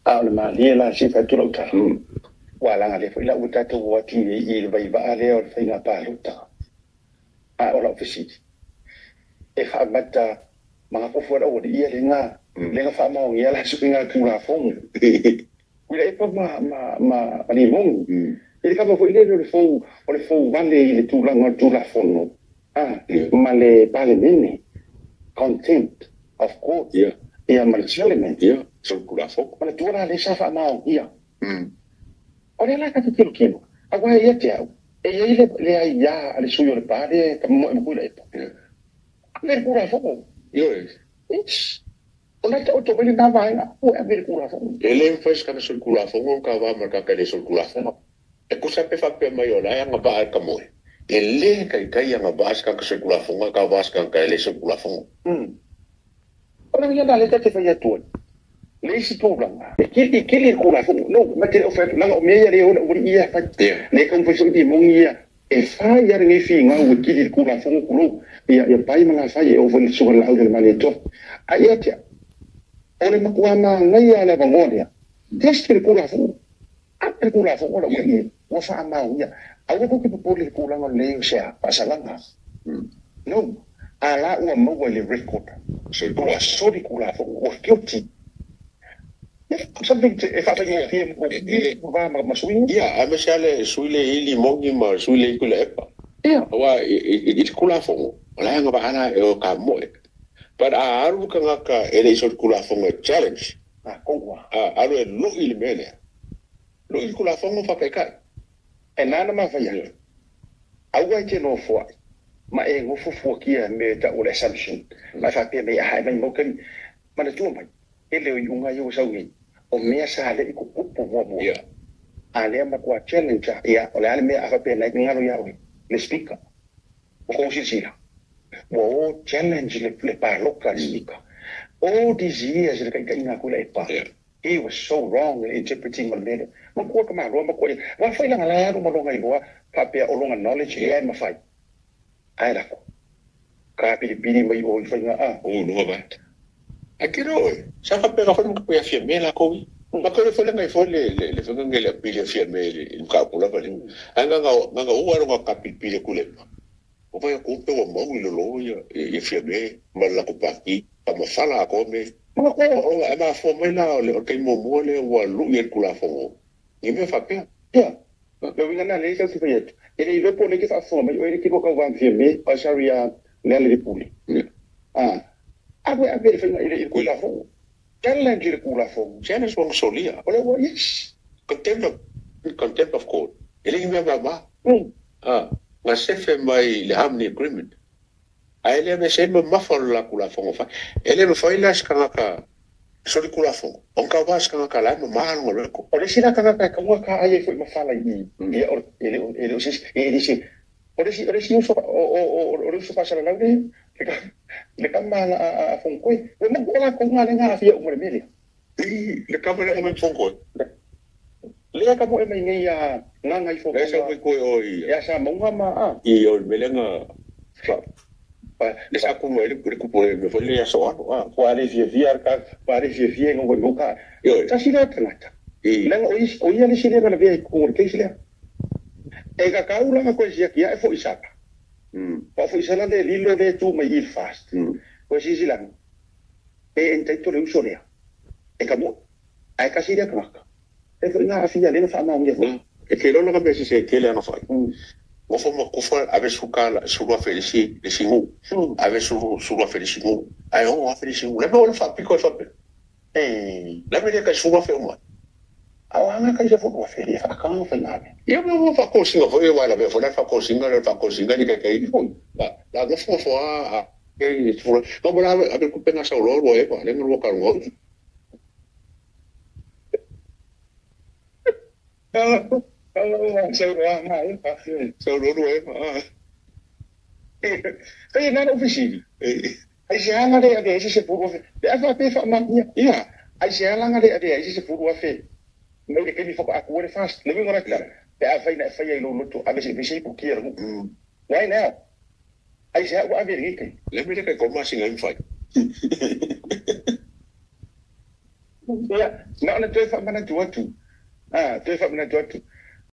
A o le malie la se i fai atu lau tala, ua alaga lea foi la ua tatou o atu i le vaivaa lea o le faiga palota. A o lau fesili, e faamata magafofu ai le aualii ia lea na faamaonia la suiga Tulafono Tuilaepa ma Limoni. I le kava foi lea o le fouvale i le tulaga o le Tulafono ma le Palemene, contempt of court, ia ma le Parliament. Ia, solitulafono. Manatua la lea sa faamaonia. O lea la tatou tilotilo, aua ia te au, e i ai le aia a le sui o le pa lea e moe ma Tuilaepa. Ave le Tulafono. Ioe. Yes. O la taoto mai lena vaega, ua ave le Tulafono. E le mafai se kana solitulafono ka va ma ka le solitulafono. E kusa pe faapea mai o la e agavaa e ka moe. E le taitai agavaa se tagata solitulafono ka va se tagata e le solitulafono. O le uiga lena lea ta te fai atu ai. Le isi tulaga, e kili kili le Tulafono. No, ma te le o fai atu, leaga o mea ia lea e o le aualii ia e fai. Lea e taumafai foi Limoni ia e fai lava lenei finau e kili le Tulafono tulou. Ia pai ma gafai e oo foi i le susuga i le Laau i le Malietoa. A ia te au, o le matua manaia lava o le avanoa lea, test le Tulafono. Ave le Tulafono lau aualii ua faamaonia. Aua tou te popole i le tulaga o le leai o se faasalaga. No, a la ua maua i le record, ua soli Tulafono, ua guilty. Something e faafaigofie mo va ma sui. Ia, aemaise lava le sui le i Limoni ma le sui le i Tuilaepa. Aua i le Tulafono, o la e agavaa la e o ka moe. But a alu le tagata e le i solitulafono e challenge, alu e lui le mea lea. Lui le Tulafono faapaitai. E nana mafai atu, aua e te nofoai ma e nofo fuatia mea e tau o le assumption. Ma e faapea mai a e mai mau taimi. Manatua mai, e le o iuga ia ua sau nei, o mea sa le i tutupu muamua. A lea matua challenge a, ia, o le a le mea a faapea nai galo ia oe, le Speaker. Ua kou silasila, ua o challenge le palota a le Speaker. All these years le taitaiga a Tuilaepa, he was so wrong in interpreting o le mea lea. Matua ka maloa, matua ia. Aua foi leaga la e alu ma lona iloa faapea o lona knowledge ea e mafai. Ae lako, kapilipili mai o i faiga a. O luga vai. Ai ke ro e. Sa faapea foi ma koe afia me la koi. Ma koe foi lengai foi le fanga ngele apili afia me le ka pula vale. Ai nganga nganga ua ronga kapilipili kule. O vai ko pe o mau i lo ia ia fia me ma la ko paki pa mafala ko me. Ma koe O e ma fo mai la o le o kai mo mo le ua lu ia kula fo. Ni me faapea. Ia. Le uiga lena lea tatou te fai atu. E le iloa po o lea e te faafofoga mai oe le tino tau va fia me, oh sorry, le ale le pule. Ah, ave ave le faiga i le Tulafono. Challenge le Tulafono. Challenge wong solia. O le ua, yes. Contempt of court. E le mea ma. Ah, nga sefe mai le Harmony Agreement. A ele me se ma mafa la kula fongo fa. Ele me fai la skanga ka soli kula fongo. On ka va skanga ka la ma ma ngo le ko. O le isi la tagata e kaua ka ai e foi mafala i i. Ia o e le e le o sisi e le si o le isi uso o le uso faasalalau le le kama a Fongkoe. Ua maua la konga le ngā afia uma le mea lea. I le kama le me fongo. Lea ka mo e mai nei a nganga i Le sa fofoga. ko o i. Ia sa maunga ma a. I o melenga club. Le sa ku le ku po me foi le so a. Ua le fiafia ka ua le fiafia ngo ngo ka. Yo. Tasi la tagata. I. Leaga o ia le isi lea na lavea i kuku o le case lea. E kakau langa koe siaki e foi sala. O foi sala le lilo le tu mai i le fast. Koe sisi langa. E entaito le uso lea. E ka mo. Ai kasi lea kanaka. E foi ngā afia le na whaamaongia foi. E ke lona ka me se ke le ana fai. Mo fo ma kufa ave suka la surua fe le si le singu. Ave suru surua fe le singu. Ai o afe le singu. Le me o le fa piko fa pe. E. Le me le ka surua fe uma. Au anga kai se fua fe le whaakanga whai ngā. Ia me o fa ko singa fo e wa la me fo la fa ko singa le fa ko singa ni ka kai. La la no fo fo a e fo. No mo la ave ku penga sa lo ro e pa le no ka ro. Sa lo ro e pa. Kai nana ofisili. Ai se anga le ave se fua fe. Le afa pe fa ma ia. Ia. Ai se anga le ave se fua fe. Mai le kemi foko aku le fast. Le wingo la pe a fai na fai ai lo loto ave se se ku kia ru. Why now? Ai se ua ave le kai. Le me le ka ko ma singa fai. Ia, na ona toe faamanatu atu, toe faamanatu atu.